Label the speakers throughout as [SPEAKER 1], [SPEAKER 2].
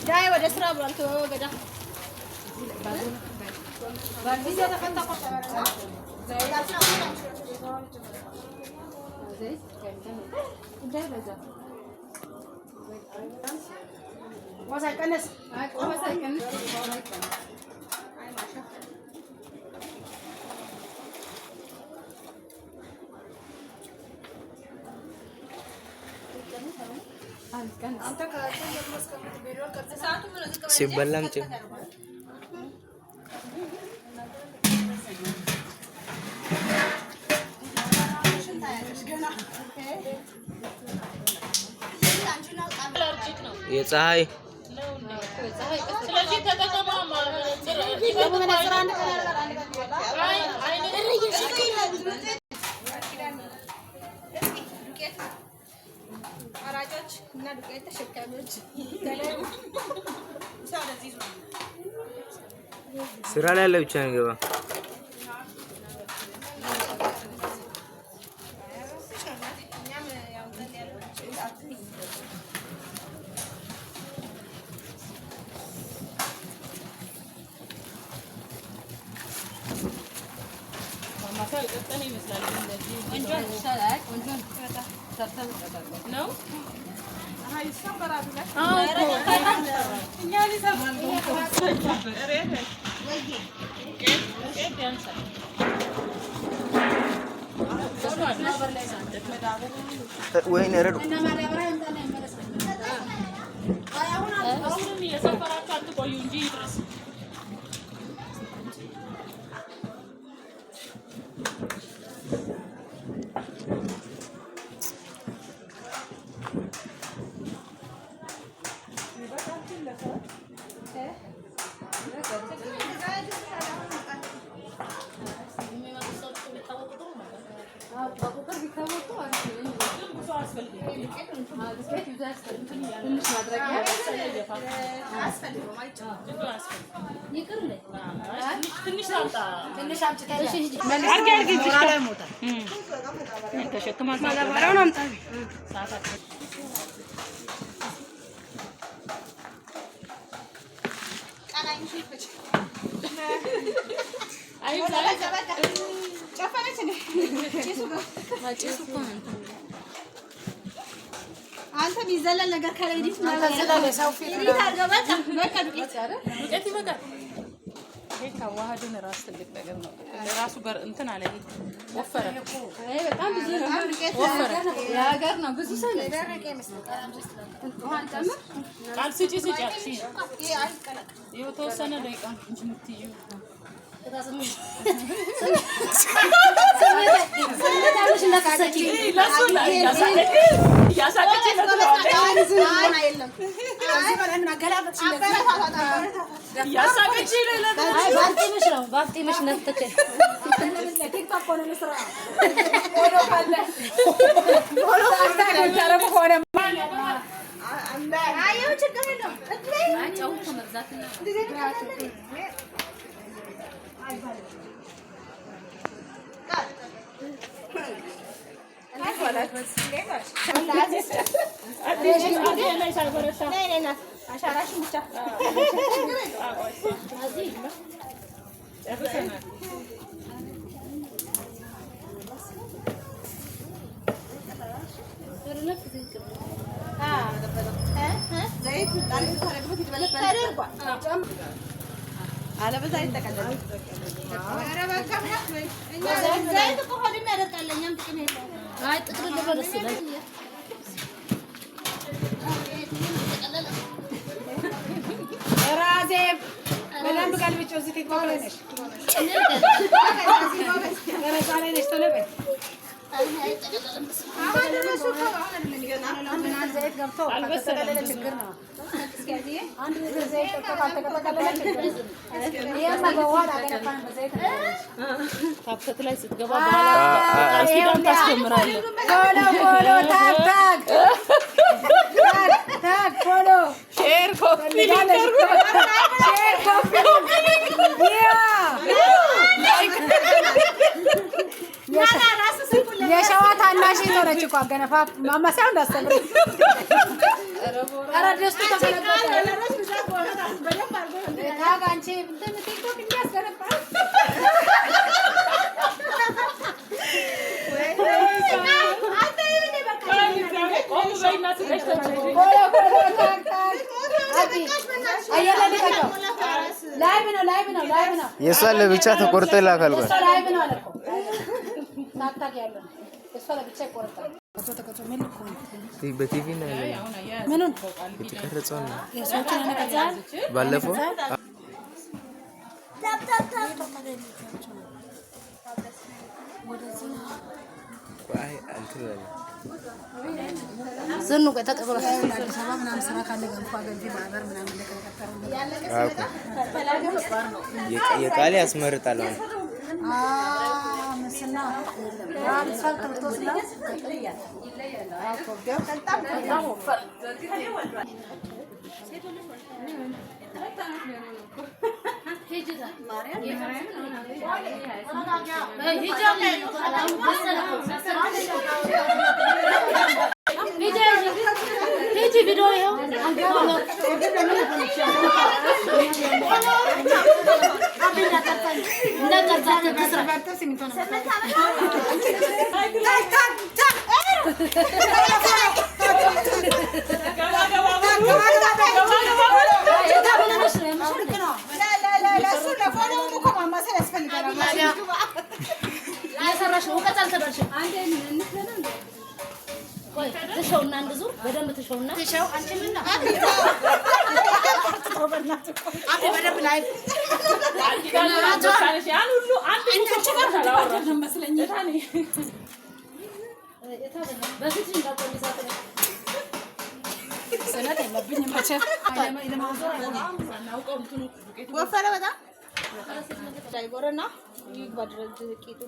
[SPEAKER 1] ዳይ ወደ ስራ ብሏል። ገዳ
[SPEAKER 2] ሲበላም የፀሐይ
[SPEAKER 1] አራጮች እና ዱቄት ተሸካሚዎች
[SPEAKER 2] ስራ ላይ ያለ ብቻ ነው ገባ።
[SPEAKER 3] ነው።
[SPEAKER 2] ወይኔ ረዱ
[SPEAKER 3] አሁንም እየሰፈራችሁ አትቆዩ እንጂ ይድረስ።
[SPEAKER 1] አንተ የሚዘለል ነገር ካለ
[SPEAKER 3] ዱቄት ይበቃል። ይሄ ካዋሃድን ራስ ትልቅ ነገር ነው። ራሱ በር እንትን አለ ወፈረ።
[SPEAKER 4] በጣም ብዙ ወፈረ። የሀገር ነው ብዙ ሰው ነው።
[SPEAKER 3] ቃል ስጪ ስጪ አትሲ የተወሰነ ደቂቃ እንጂ የምትይው
[SPEAKER 4] ባፍጢምሽ ነው
[SPEAKER 1] አሻራሽን ብቻ ዘይት እኮ ሆድም ያደርቃል። እኛም ጥቅም የለውም።
[SPEAKER 4] አይ ጥቅልል ብሎ ደስ ይላል።
[SPEAKER 5] ራዜብ በደንብ ገልብጪው። እዚህ ቲክቶክ ላይ ነሽ፣ ቀረጻ ላይ ነሽ። ቶሎ በይ። ዘይት ገብቶ ካልተጠቀለለ ችግር ነው። አንድ ሊትር ዘይት ጠጥቶ ካልተጠቀለለ ችግር ነው። ይሄማ በውሃ አገነፋን በዘይት ነው።
[SPEAKER 3] CapCut ላይ ስትገባ በኋላ ቃል ኪዳን ታስጀምራለህ።
[SPEAKER 5] follow follow tag tag tag follow
[SPEAKER 3] share copy link
[SPEAKER 5] share copy link yeah የሸዋ ታናሽ ማሽን ሆነች እኮ አገነፋፍ ማማሰያው እንዳስተምር። ኧረ ደስቱ ተገለበጠ። ታግ አንቺ እንትን ቲክቶክ እንዲያስገነባ live ነው live ነው live ነው።
[SPEAKER 2] የእሷን ለብቻ ተቆርጦ ይላካል።
[SPEAKER 5] እሷ live ነው አለ እኮ tag tag ያለው እሷ ለብቻ ይቆረጣል።
[SPEAKER 2] በቲቪ ነው ያለው
[SPEAKER 5] ምኑን
[SPEAKER 2] የተቀረጸው ነው።
[SPEAKER 5] የሰዎችን ያነቀዛል።
[SPEAKER 2] ባለፈው አይ እንትን አለ።
[SPEAKER 1] ዝኑ ቆይ ተቀበለ።
[SPEAKER 5] አዲስ አበባ ምናምን ስራ ካለ ገንፎ አገንፊ ማህበር ምናምን እንደተቀጠረ
[SPEAKER 2] የቃል ያስመርጣል። አሁን
[SPEAKER 5] ምስና
[SPEAKER 1] ሂጂ ቪዲዮ ይኸው እንዳትቀርጻት ትስራ። እየሰራሽ ነው። እውቀት አልተባልሽም። ቆይ ትሸውና አንድ ዙር በደንብ ትሸውና በፊት እንዳቆሚዛት ነው።
[SPEAKER 5] ስነት የለብኝም መቼም።
[SPEAKER 1] ወፈረ በጣም ቦረና ይግባ ድረስ ቂጡ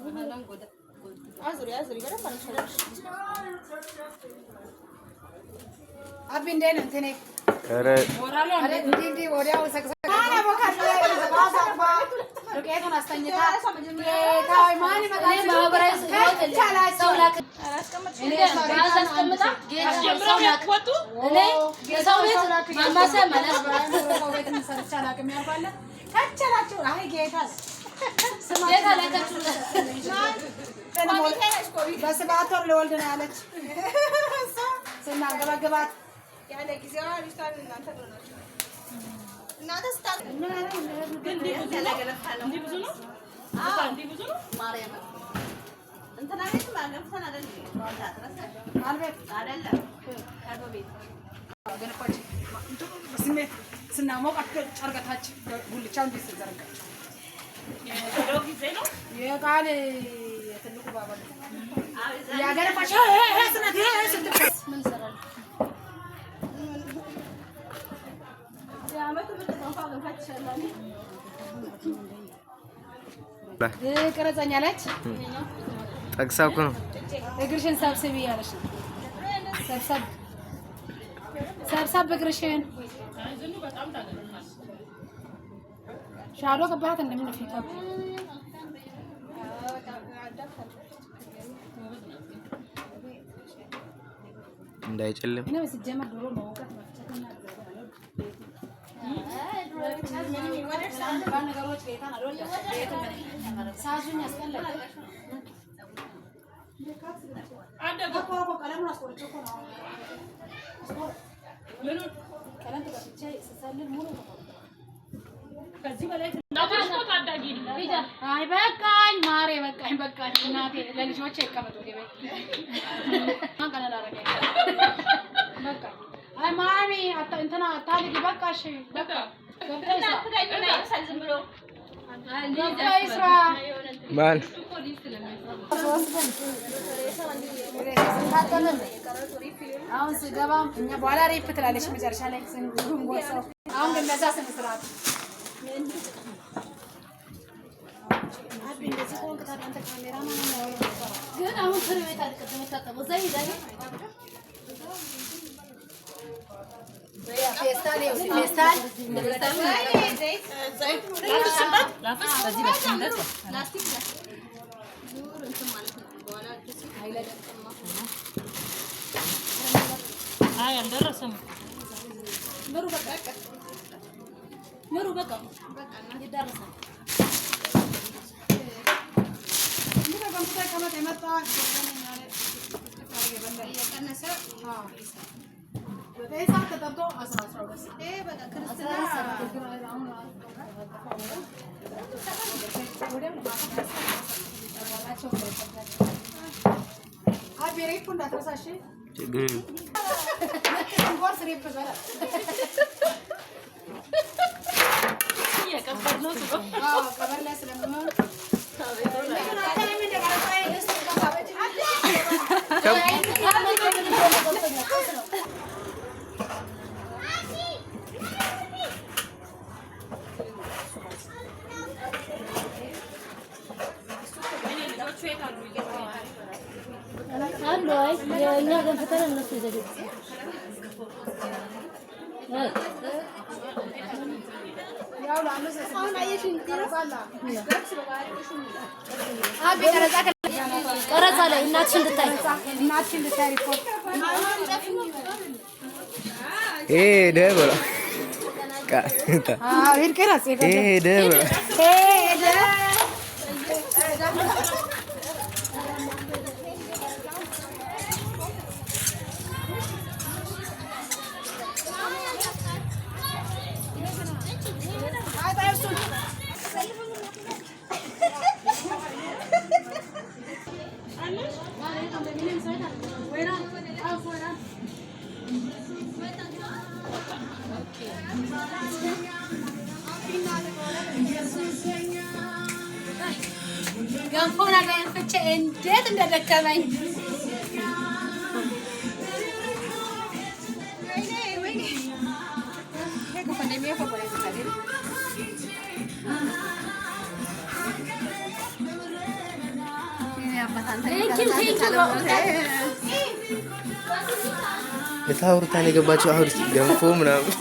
[SPEAKER 1] አዙሪ አዙሪ በደንብ አልሸለሽ
[SPEAKER 5] አቢ እንዴት ነው እንትኔ
[SPEAKER 2] ኧረ
[SPEAKER 5] አረ እንዲህ እንዲህ ወዲያው ሰቅሰቅ ዱቄቱን አስተኝታ ጌታ ሆይ ማን ይመጣል?
[SPEAKER 1] ማህበራዊ ሰው ላክ አስቀምጣ ሰው ላክ እኔ የሰው ቤት ማማሰያ ማለት
[SPEAKER 5] ሰው ቤት ሰርቼ አላውቅም ያልኳለ ከቸላችሁ። አይ ጌታስ
[SPEAKER 1] ጌታ ላካችሁ።
[SPEAKER 5] በስብዓት ወር ለወልድ ነው ያለች ስናንገበግባት
[SPEAKER 1] ያለ ጊዜዋ ልጅቷን እናንተ ብሎ እናንተ ስታ
[SPEAKER 3] እንዲህ ብዙ ነው። እንዲህ ብዙ ነው።
[SPEAKER 1] እንትና ቤትም አልገንፍተን አይደል? አይደለም ከዶ ቤት
[SPEAKER 5] ገነፋች ስሜት ስናሞቅ ጨርቀታች ጉልቻው እንዲህ ስንዘረጋች
[SPEAKER 3] የሄደው ጊዜ ነው።
[SPEAKER 5] የቃል የትልቁ ባባ ያገነፋች ስነት ስትል
[SPEAKER 1] ምን ይሰራል? የዓመቱ ምርጥ ገንፎ ገንፋት ይሻላል።
[SPEAKER 5] ቅረጸኝ አለች።
[SPEAKER 2] ጠቅሳ እኮ ነው።
[SPEAKER 5] እግርሽን ሰብስቢ እያለች ነው። ሰብሰብ ሰብሰብ እግርሽን
[SPEAKER 3] ዝኑ በጣም ታገኛለች።
[SPEAKER 5] ሻዶ ቀባት እንደምን ፊቷ
[SPEAKER 2] እንዳይጨልም
[SPEAKER 5] እኔ ሲጀመር ድሮ መውቀት መፍጨትና ነገሮች ጌታን አልወደም። ሳዙኝ ያስጠላል። ቀለሙን አስቆርጬ እኮ ነው። ቀለም ተቀብቼ ስሰልል ሙሉ
[SPEAKER 3] ከዚህ በላይ እናቶች እኮ ታዳጊ ነው።
[SPEAKER 5] አይ በቃኝ ማሬ በቃኝ በቃኝ። እናቴ ለልጆቼ ይቀመጡ ግቤ ማን ቀለል አደረገኝ። በቃ አይ ማሚ እንትና አታልጊ በቃሽ በቃ ገብተህ ይስራ ገብተህ ይስራ።
[SPEAKER 2] ማን
[SPEAKER 5] ስንታጠብም አሁን ስገባ እኛ በኋላ ሬፕ ትላለች መጨረሻ ላይ ስንጎርሰው። አሁን ግን ለዛ ስነ ስርዓት
[SPEAKER 1] ግን አሁን ፍር ቤት አልቀደም የታጠበው እዛ ይሄዳል።
[SPEAKER 5] ፌስታል ይኸው ፌስታል
[SPEAKER 1] ላስቲክ ዙር እንትን ማለት ነው። በኋላ
[SPEAKER 3] አይ አልደረሰም።
[SPEAKER 4] ምሩ በቃ ምሩ በቃ ይዳረሳል።
[SPEAKER 1] እየቀነሰ ይሄ በቃ ክርስትና
[SPEAKER 2] ችግር የለም።
[SPEAKER 3] እየቀበርነው ስለሆነ
[SPEAKER 4] አሉ። አይ የእኛ ገንፍተን እነሱ ይዘግቡ። ቀረጻ ላይ እናትሽ እንድታይ
[SPEAKER 2] ሄደ በለው ሄደ በለው።
[SPEAKER 4] ገንፎን አገንፍቼ እንዴት እንደደከመኝ
[SPEAKER 2] ልታወሩታን የገባቸው አሁን ገንፎ ምናምን።